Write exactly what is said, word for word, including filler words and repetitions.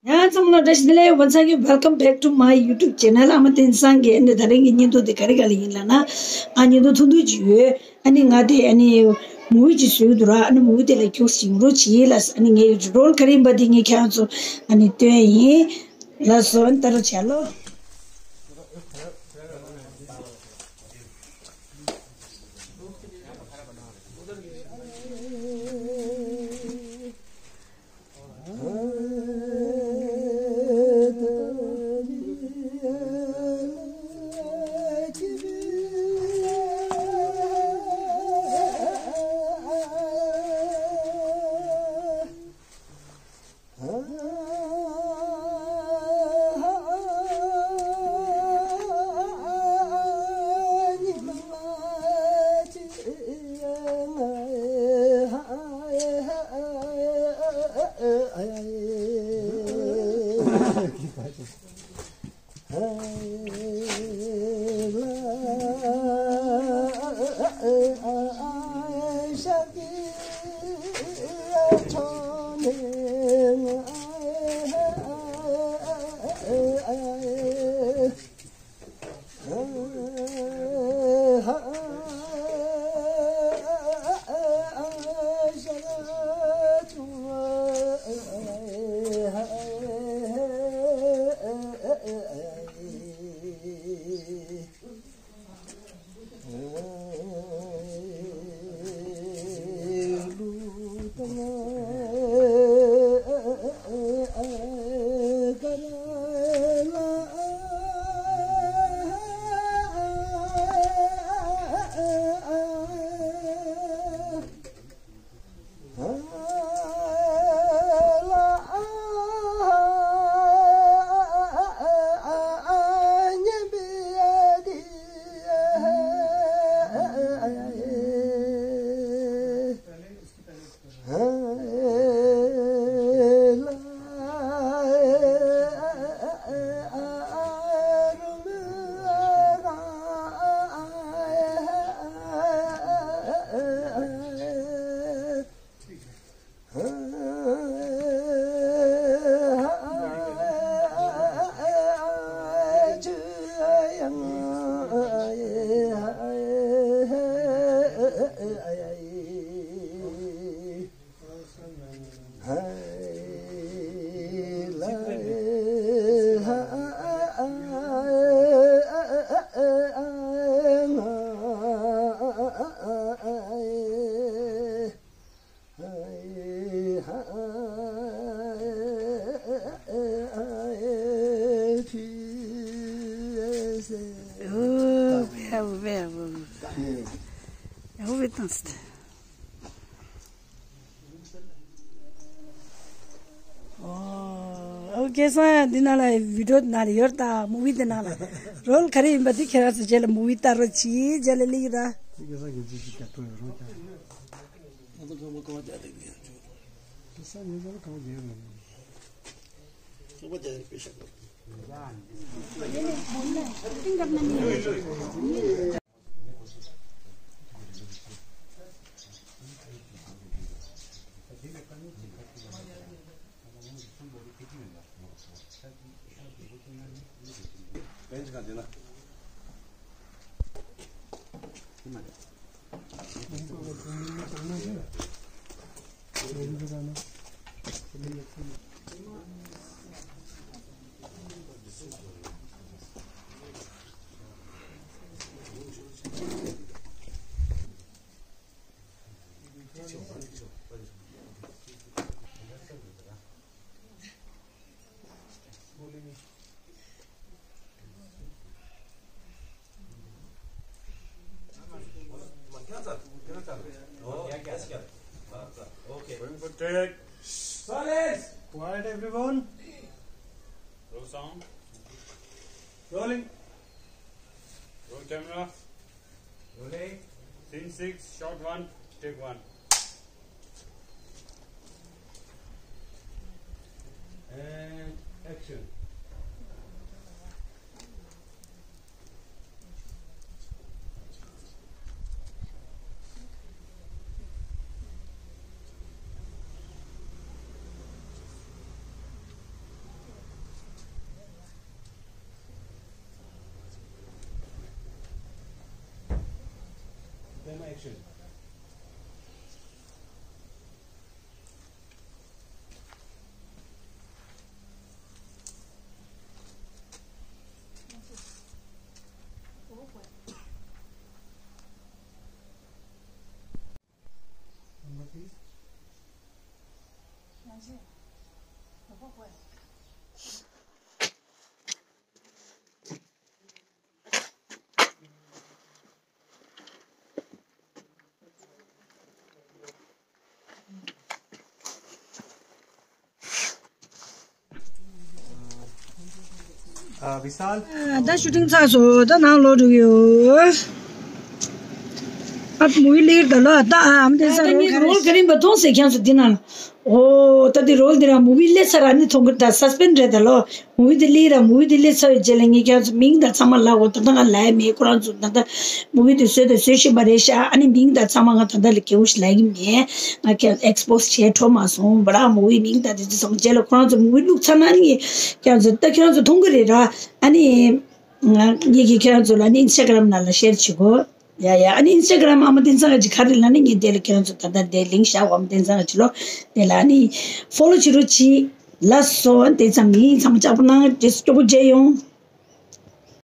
ཡང་ཚང་མ་ལ་བཀྲ་ཤིས་བདེ་ལེགས། Once again welcome back to my YouTube channel. ཨ་མ་བསྟན་བཟང་གི། ཨ་ནི་ད་རིང་གི་བརྙན་ཐུང་དེ་ག་རེ་ག་ལ་ཡིན་ལབ་ན། ཨ་བརྙན་ཐུང་ཐུང་ཐུང་ཅིག་ཡོད། ཨ་ནི་ང་དེ་ཨ་ནི་མུ་བི་ཅིག་བཟོས་འདུག་ར། ཨ་ནི་མུ་བི་དེ་ལ་ཁྱོད་ཀྱིས་ངོ་རོལ་བྱེད་ལ། ཨ་ནི་ངའི་རོལ་ག་རེ་ཡིན་པ་དེ་ངས་ཁྱེད་རང་ཚོ་ཨ་ནི་སྟོན་ཡིན་ལགས་སོ། ཨ་ནི་ལྟ་རོགས་བྱེད་ལོ། ཨོ། ཨོ། སྐལ་བཟང་ཡང་འདི་ནང་ལ་བི་ཌི་ཡོ་ནང་ལ་ཡོད་ད། མུ་བི་འདི་ནང་ལ་རོལ་ག་རེ་ཡིན་པ་འདི་ཁྱེད་རང་ཚོ་རྗེས་ལ་མུ་བི་ལྟ་རོགས་གྱིས། རྗེས་ལ་ལིག་ར། སྐལ་བཟང་གི་ཅི་ཅི་རྒྱ་ཐོ་ཡོད་རོགས་ཀྱང་། སྐལ་བཟང་ཉེ་ཚར་ལ་གང་རྒྱལ་རོགས། Going for take. Silence! Quiet, everyone. Roll sound. Rolling. Roll camera. Rolling. Scene six, shot one, take one. And action. ཨ། བི་སཱལ། ཨ། ད་ཤུ་ཊིང་ཚར་སོང་། ད་ནང་ལོག་འགྲོ་གི་ཡོད། ཨ། མུ་བི་ལེགས་རེད་ད་ལོ། ད་ཨ་འམ་དེ་ས་ད་རོལ་ངས་ག་རེ་རོལ་ག་རེ་འབབ་མཐོང་ཟེར་ཁྱེད་ཚོ་འདི་ན། ཨོ། ད་འདི་རོལ་འདི་ར་མུ་བི་ལེ་ཚར་ཨ་ནི་མཐོང་གི་ད་སཱ་སི་པེན་རེད་ད་ལོ། མུ་བི་དེ་ལེགས་ར། མུ་བི་དེ་ལེགས་ཚར་བའི་རྗེས་ལ་ངས་ཁྱེད་ཚོ་མིང་དང་ཚང་མ་ལབ་གོ། ད་ད་ང་ལབ་ཡ་མེད། ཁོ་རང་ཚོ་ད་ད་མུ་བི་དེ་བཟོས་དང་བཟོ་བཞིན་པ་རེད་ཤག་ཨ་ནི་མིང་དང་ཚང་མ་ང་ད་ད་ལ་སྐྱེ་བོ་ཞིག་ལབ་ཀྱི་མེད། ང་ཁྱེད་ཚོ་ཨེག་སི་པོ་སི་བྱས་འཕྲོ་མ་སོང་བ་ར། མུ་བི་མིང་དང་དེ་ཚོ་ཚང་མ་རྗེས་ལ་ཁོ་རང་ཚོ་མུ་བི་བླུགས་ཚར་ན་ནི་ཁྱེད་ཚོ་ད་ཁྱེད་ཚོ་མཐོང་གི་རེད་ར། ཨ་ནི་ང་ངེད་ཀྱིས་ཁྱེད་རང་ཚོ་ལ་ནི་ཨིན་སི་ཊ་གྷ་རམ་ནང་ལ་ཤེར་བྱེད་དགོས། ཡ་ཡ། ཨ་ནི་ཨིན་སི་ཊ་གྷ་རམ་ཨ་མ་བསྟན་འཛིན་དགའ་སྐྱིད་ག་རེ་ལབ་ན་ངས་དེ་ལ་ཁྱེད་རང་ཚོ་ད་ལྟ་དེ་ལིང་ཀི་བཞག་གོ། ཨ་མ་བསྟན་འཛིན་དགའ་སྐྱིད་ལོ། དེ་ལ་ཨ་ནི་ཕོ་ལོ་བྱེད་རོགས་གྱིས། ལགས་སོ། དེ་ཙམ་ཡིན། ཚང་མ་ལྕགས་པོ་གནང་། རྗེས་སུ་སྐྱོ་པོ་མཇལ་ཡོང་།